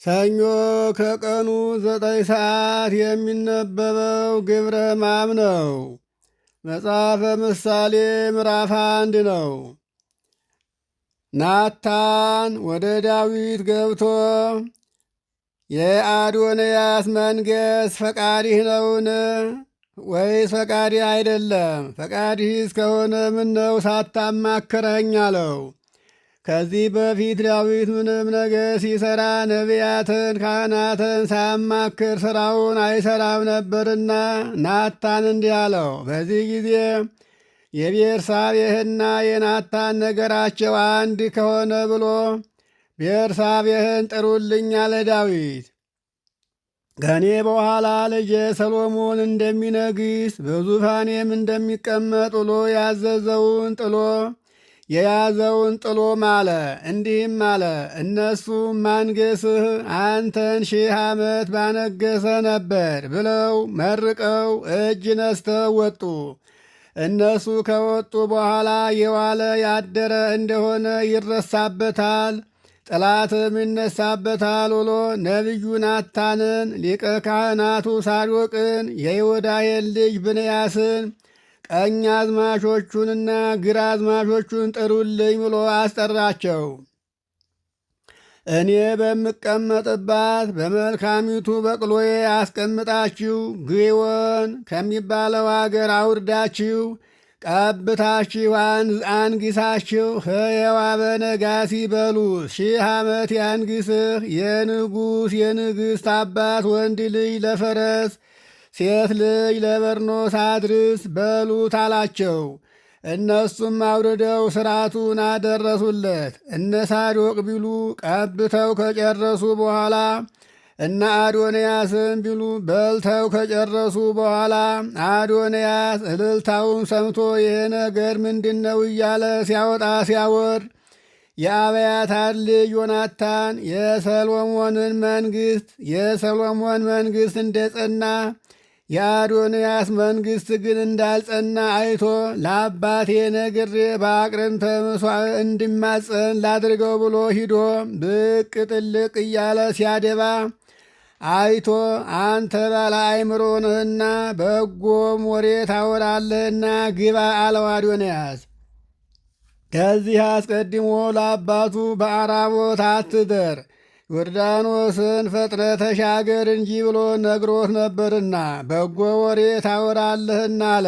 ሰኞ ከቀኑ 9 ሰዓት የሚነበበው ግብረ ሕማም ነው። መጽሐፈ ምሳሌ ምዕራፍ 1 ነው። ናታን ወደ ዳዊት ገብቶ የአዶንያስ መንገሥ ፈቃድህ ነውን? ወይስ ፈቃድህ አይደለም? ፈቃድህስ ከሆነ ምነው ሳታማክረኝ አለው። ከዚህ በፊት ዳዊት ምንም ነገር ሲሰራ ነቢያትን፣ ካህናትን ሳያማክር ስራውን አይሰራም ነበርና ናታን እንዲህ አለው። በዚህ ጊዜ የቤርሳቤህና የናታን ነገራቸው አንድ ከሆነ ብሎ ቤርሳቤህን ጥሩልኝ አለ ዳዊት። ከእኔ በኋላ ልጄ ሰሎሞን እንደሚነግስ በዙፋኔም እንደሚቀመጥ ብሎ ያዘዘውን ጥሎ የያዘውን ጥሎ ማለ። እንዲህም አለ፣ እነሱም ማንገስህ አንተን 1000 ዓመት ባነገሰ ነበር ብለው መርቀው እጅ ነስተው ወጡ። እነሱ ከወጡ በኋላ የዋለ ያደረ እንደሆነ ይረሳበታል፣ ጠላትም ይነሳበታል ብሎ ነቢዩ ናታንን፣ ሊቀ ካህናቱ ሳዶቅን፣ የዮዳሄን ልጅ ብንያስን ቀኝ አዝማቾቹንና ግራ አዝማቾቹን ጥሩልኝ ብሎ አስጠራቸው። እኔ በምቀመጥባት በመልካሚቱ በቅሎዬ አስቀምጣችሁ ግዮን ከሚባለው አገር አውርዳችሁ ቀብታችሁ አንግሳችሁ ሕያዋ በነጋሲ በሉ። 1000 ዓመት ያንግስህ። የንጉሥ የንግሥት አባት ወንድ ልጅ ለፈረስ ሴት ልጅ ለበርኖስ አድርስ በሉት አላቸው። እነሱም አውርደው ሥርዓቱን አደረሱለት። እነ ሳዶቅ ቢሉ ቀብተው ከጨረሱ በኋላ እነ አዶንያስም ቢሉ በልተው ከጨረሱ በኋላ አዶንያስ እልልታውን ሰምቶ ይሄ ነገር ምንድን ነው እያለ ሲያወጣ ሲያወርድ የአብያታር ልጅ ዮናታን የሰሎሞን መንግስት እንደጸና የአዶንያስ መንግስት ግን እንዳልጸና አይቶ ለአባቴ ነግሬ በአቅርንተ ምሷዕ እንዲማጸን ላድርገው ብሎ ሂዶ ብቅ ጥልቅ እያለ ሲያደባ አይቶ አንተ ባለ አእምሮ ነህና በጎም ወሬ ታወራለህና ግባ አለው አዶንያስ። ከዚህ አስቀድሞ ለአባቱ በአራቦት አትደር ዮርዳኖስን ፈጥነ ተሻገር እንጂ ብሎ ነግሮት ነበርና በጎ ወሬ ታወራለህና አለ።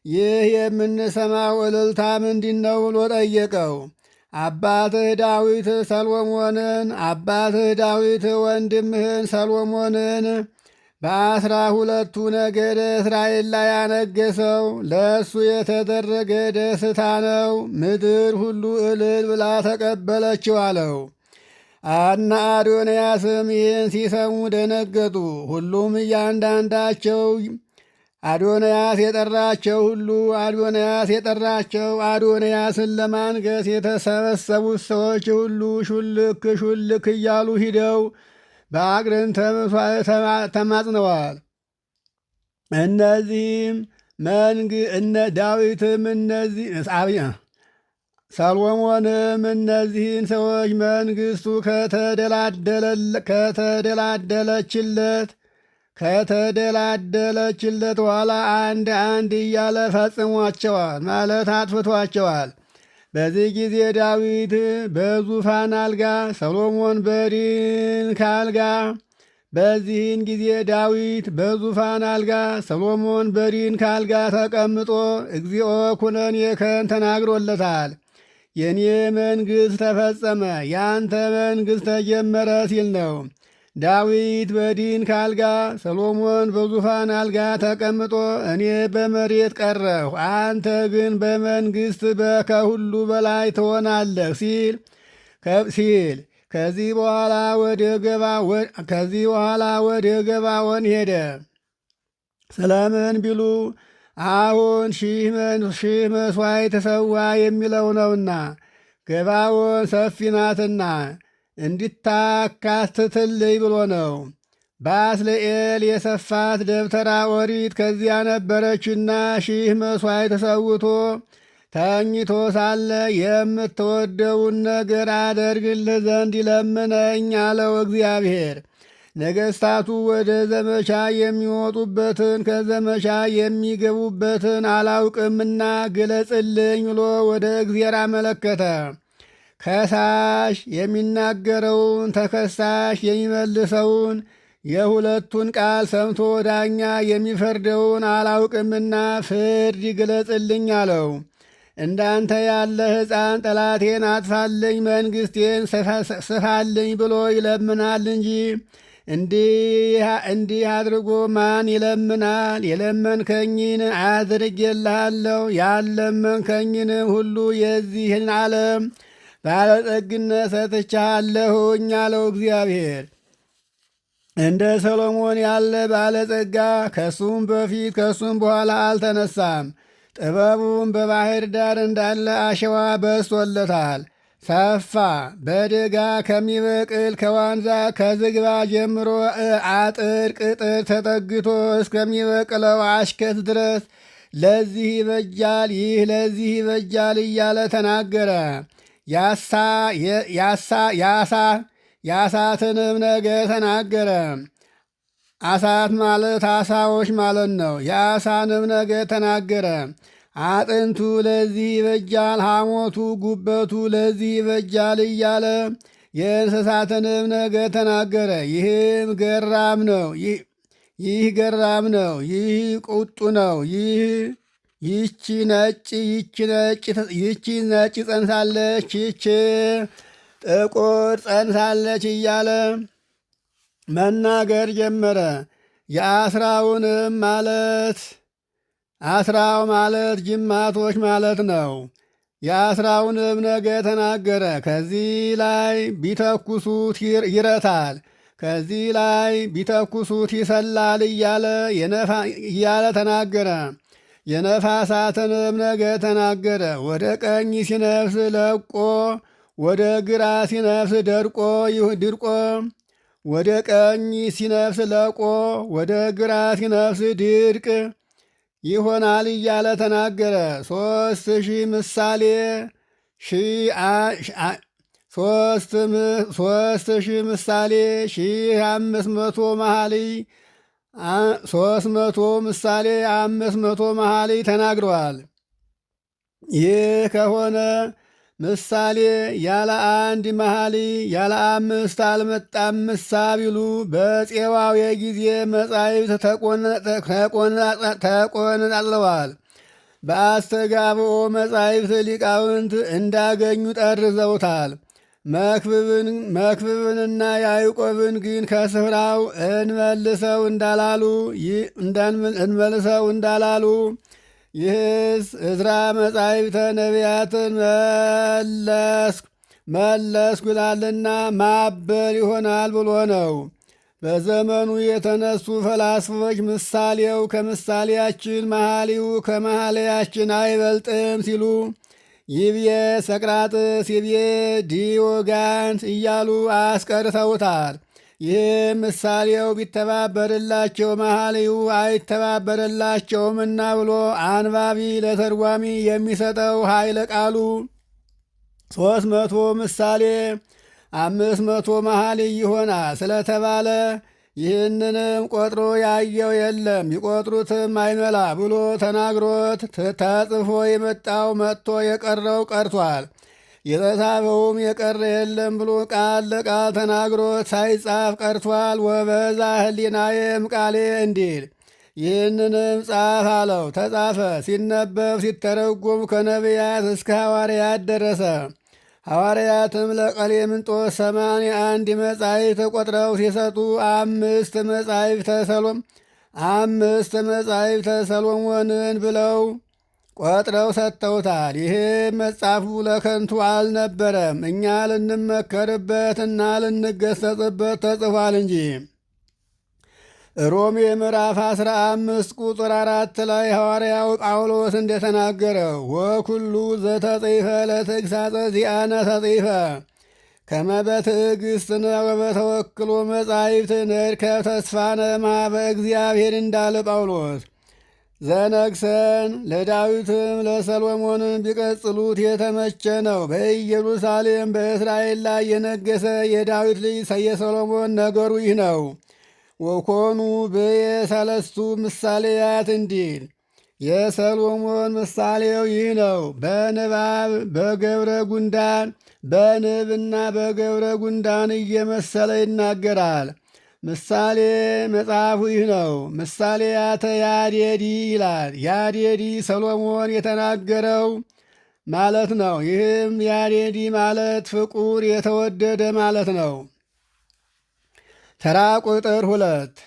ይህ የምንሰማው እልልታ ምንድን ነው ብሎ ጠየቀው። አባትህ ዳዊት ሰሎሞንን አባትህ ዳዊት ወንድምህን ሰሎሞንን በ12ቱ ነገደ እስራኤል ላይ ያነገሰው ለእሱ የተደረገ ደስታ ነው። ምድር ሁሉ እልል ብላ ተቀበለችው አለው። አና አዶንያስም ይህን ሲሰሙ ደነገጡ። ሁሉም እያንዳንዳቸው አዶንያስ የጠራቸው ሁሉ አዶንያስ የጠራቸው አዶንያስን ለማንገስ የተሰበሰቡት ሰዎች ሁሉ ሹልክ ሹልክ እያሉ ሂደው በአቅርንተ መሥዋዕት ተማጽነዋል። እነዚህም እነ ዳዊትም እነዚህ ሰሎሞንም እነዚህን ሰዎች መንግስቱ ከተደላደለችለት በኋላ አንድ አንድ እያለ ፈጽሟቸዋል፣ ማለት አጥፍቷቸዋል። በዚህ ጊዜ ዳዊት በዙፋን አልጋ፣ ሰሎሞን በድንክ አልጋ በዚህን ጊዜ ዳዊት በዙፋን አልጋ ሰሎሞን በድንክ አልጋ ተቀምጦ እግዚኦ ኩነኔከን ተናግሮለታል። የኔ መንግሥት ተፈጸመ፣ ያንተ መንግሥት ተጀመረ ሲል ነው። ዳዊት በድንክ አልጋ ሰሎሞን በዙፋን አልጋ ተቀምጦ እኔ በመሬት ቀረሁ፣ አንተ ግን በመንግሥት ከሁሉ በላይ ትሆናለህ ሲል ከዚህ በኋላ ወደ ገባዖን ሄደ። ስለምን ቢሉ አሁን 1000 መሥዋዕት ተሰዋ የሚለው ነውና ገባዖን ሰፊ ናትና እንዲታካትትልኝ ብሎ ነው። ባስልኤል የሰፋት ደብተራ ኦሪት ከዚያ ነበረችና 1000 መሥዋዕት ተሰውቶ ተኝቶ ሳለ የምትወደውን ነገር አደርግልህ ዘንድ ይለምነኝ አለው እግዚአብሔር። ነገሥታቱ ወደ ዘመቻ የሚወጡበትን ከዘመቻ የሚገቡበትን አላውቅምና ግለጽልኝ ብሎ ወደ እግዚአብሔር አመለከተ። ከሳሽ የሚናገረውን ተከሳሽ የሚመልሰውን የሁለቱን ቃል ሰምቶ ዳኛ የሚፈርደውን አላውቅምና ፍርድ ይግለጽልኝ አለው። እንዳንተ ያለ ሕፃን ጠላቴን አጥፋልኝ፣ መንግሥቴን ስፋልኝ ብሎ ይለምናል እንጂ እንዲህ አድርጎ ማን ይለምናል? የለመንከኝን አድርጌልሃለሁ፣ ያለመንከኝንም ሁሉ የዚህን ዓለም ባለጠግነት ሰጥቻለሁኝ አለው እግዚአብሔር። እንደ ሰሎሞን ያለ ባለጸጋ ከሱም በፊት ከሱም በኋላ አልተነሳም። ጥበቡም በባሕር ዳር እንዳለ አሸዋ በዝቶለታል። ሰፋ በደጋ ከሚበቅል ከዋንዛ ከዝግባ ጀምሮ አጥር ቅጥር ተጠግቶ እስከሚበቅለው አሽከት ድረስ ለዚህ ይበጃል፣ ይህ ለዚህ ይበጃል እያለ ተናገረ። ያሳ የአሳትንም ነገር ተናገረ። አሳት ማለት አሳዎች ማለት ነው። የአሳንም ነገር ተናገረ። አጥንቱ ለዚህ ይበጃል፣ ሐሞቱ ጉበቱ ለዚህ ይበጃል እያለ የእንስሳትንም ነገር ተናገረ። ይህም ገራም ነው። ይህ ገራም ነው። ይህ ቁጡ ነው። ይህ ይቺ ነጭ ይቺ ነጭ ይቺ ነጭ ጸንሳለች፣ ይቺ ጥቁር ጸንሳለች እያለ መናገር ጀመረ። የአስራውንም ማለት አስራው ማለት ጅማቶች ማለት ነው። የአስራውንም ነገር ተናገረ። ከዚህ ላይ ቢተኩሱት ይረታል፣ ከዚህ ላይ ቢተኩሱት ይሰላል እያለ ተናገረ። የነፋሳትንም ነገር ተናገረ። ወደ ቀኝ ሲነፍስ ለቆ ወደ ግራ ሲነፍስ ደርቆ ድርቆ ወደ ቀኝ ሲነፍስ ለቆ ወደ ግራ ሲነፍስ ድርቅ ይሆናል እያለ ተናገረ። 3000 ምሳሌ 3000 ምሳሌ 1500 መኃልይ 300 ምሳሌ 500 መኃልይ ተናግረዋል። ይህ ከሆነ ምሳሌ ያለ አንድ መኃልይ ያለ አምስት አልመጣም ምሳ ቢሉ በፄዋው ጊዜ መጻሕፍት ተቆነጣጥለዋል። በአስተጋብኦ መጻሕፍት ሊቃውንት እንዳገኙ ጠርዘውታል። መክብብንና ያዕቆብን ግን ከስፍራው እንመልሰው እንዳላሉ ይህስ ዕዝራ መጻሕፍተ ነቢያትን መለስኩ ይላልና ማበል ይሆናል ብሎ ነው። በዘመኑ የተነሱ ፈላስፎች ምሳሌው ከምሳሌያችን መሐሊው ከመሐልያችን አይበልጥም ሲሉ ይብዬ ሰቅራጥስ ይብዬ ዲዮጋንስ እያሉ አስቀርተውታል። ይህም ምሳሌው ቢተባበርላቸው መሐልዩ አይተባበርላቸውምና ብሎ አንባቢ ለተርጓሚ የሚሰጠው ኃይለ ቃሉ 300 ምሳሌ 500 መሐልይ ይሆናል ስለተባለ ይህንንም ቆጥሮ ያየው የለም ቢቆጥሩትም አይመላ ብሎ ተናግሮት ተጽፎ የመጣው መጥቶ የቀረው ቀርቷል። የተጻፈውም የቀረ የለም ብሎ ቃል ለቃል ተናግሮት ሳይጻፍ ቀርቷል። ወበዛ ሕሊናዬም ቃሌ እንዲል ይህንንም ጻፍ አለው። ተጻፈ። ሲነበብ ሲተረጎም ከነቢያት እስከ ሐዋርያት ደረሰ። ሐዋርያትም ለቀሌምንጦስ 81 መጻሕፍት ቆጥረው ሲሰጡ 5 መጻሕፍተ ሰሎሞንን ብለው ቆጥረው ሰጥተውታል። ይህም መጻፉ ለከንቱ አልነበረም፣ እኛ ልንመከርበት እና ልንገሰጽበት ተጽፏል እንጂ። ሮሜ ምዕራፍ 15 ቁጥር 4 ላይ ሐዋርያው ጳውሎስ እንደተናገረው ወኩሉ ዘተጽሕፈ ለተግሣጸ ዚአነ ተጽሕፈ ከመ በትዕግሥትነ ወበተወክሎ መጻሕፍት ንርከብ ተስፋነ እምኀበ እግዚአብሔር እንዳለ ጳውሎስ። ዘነግሰን ለዳዊትም ለሰሎሞንም ቢቀጽሉት የተመቸ ነው። በኢየሩሳሌም በእስራኤል ላይ የነገሰ የዳዊት ልጅ የሰሎሞን ነገሩ ይህ ነው። ወኮኑ ብየ ሰለስቱ ምሳሌያት እንዲል የሰሎሞን ምሳሌው ይህ ነው። በንባብ በገብረ ጉንዳን በንብና በገብረ ጉንዳን እየመሰለ ይናገራል። ምሳሌ መጽሐፉ ይህ ነው። ምሳሌ ያተ ያዴዲ ይላል። ያዴዲ ሰሎሞን የተናገረው ማለት ነው። ይህም ያዴዲ ማለት ፍቁር የተወደደ ማለት ነው። ተራ ቁጥር 2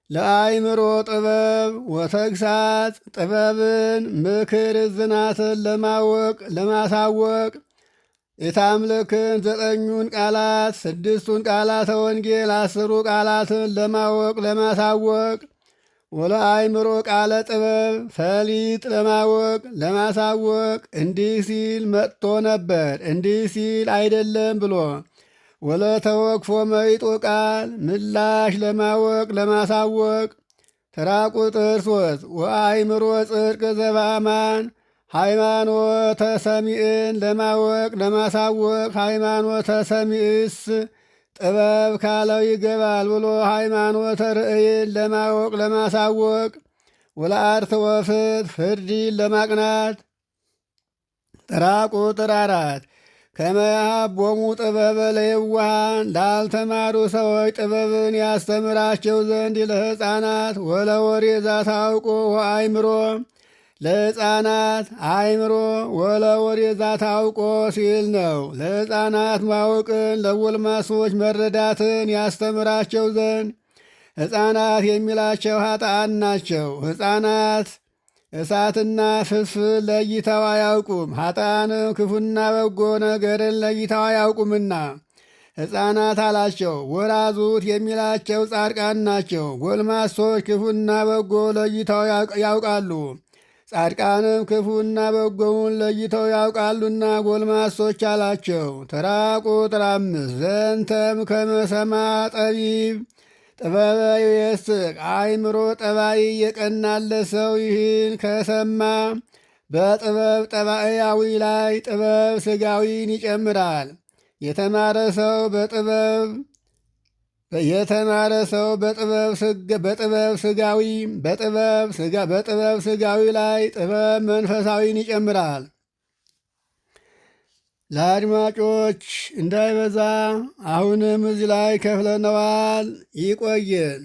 ለአይምሮ ጥበብ ወተግሳጽ ጥበብን ምክር ዝናትን ለማወቅ ለማሳወቅ የታምልክን 9ኙን ቃላት 6ቱን ቃላተ ወንጌል 10ሩ ቃላትን ለማወቅ ለማሳወቅ ወለአይምሮ ቃለ ጥበብ ፈሊጥ ለማወቅ ለማሳወቅ እንዲህ ሲል መጥቶ ነበር፣ እንዲህ ሲል አይደለም ብሎ ወለተወክፎ መይጦ ቃል ምላሽ ለማወቅ ለማሳወቅ ተራ ቁጥር 3 ወአይምሮ ጽድቅ ዘበአማን ሃይማኖተ ሰሚዕን ለማወቅ ለማሳወቅ ሃይማኖተ ሰሚዕስ ጥበብ ካለው ይገባል ብሎ ሃይማኖተ ርእይን ለማወቅ ለማሳወቅ ወለአርትዖ ፍትሕ ፍርድን ለማቅናት ተራ ቁጥር 4 ከመ ያሃቦሙ ጥበበ ለየዋሃን ላልተማሩ ሰዎች ጥበብን ያስተምራቸው ዘንድ ለሕፃናት ወለወሬ ዛታውቆ ወአይምሮ ለሕፃናት አይምሮ ወለወሬ ዛታውቆ ሲል ነው። ለሕፃናት ማወቅን ለጎልማሶች መረዳትን ያስተምራቸው ዘንድ ሕፃናት የሚላቸው ኃጥአን ናቸው። ሕፃናት እሳትና ፍልፍል ለይተው አያውቁም፣ ኃጥአንም ክፉና በጎ ነገርን ለይተው አያውቁምና ሕፃናት አላቸው። ወራዙት የሚላቸው ጻድቃን ናቸው። ጎልማሶች ክፉና በጎ ለይተው ያውቃሉ፣ ጻድቃንም ክፉና በጎውን ለይተው ያውቃሉና ጎልማሶች አላቸው። ተራ ቁጥር 5 ዘንተም ከመሰማ ጠቢብ ጥበበ ይየስቅ አእምሮ ጠባይ የቀናለ ሰው ይህን ከሰማ በጥበብ ጠባያዊ ላይ ጥበብ ስጋዊን ይጨምራል። የተማረ ሰው በጥበብ የተማረ ሰው በጥበብ ስጋዊ በጥበብ ስጋዊ ላይ ጥበብ መንፈሳዊን ይጨምራል። ለአድማጮች እንዳይበዛ አሁንም እዚህ ላይ ከፍለነዋል። ይቆየን።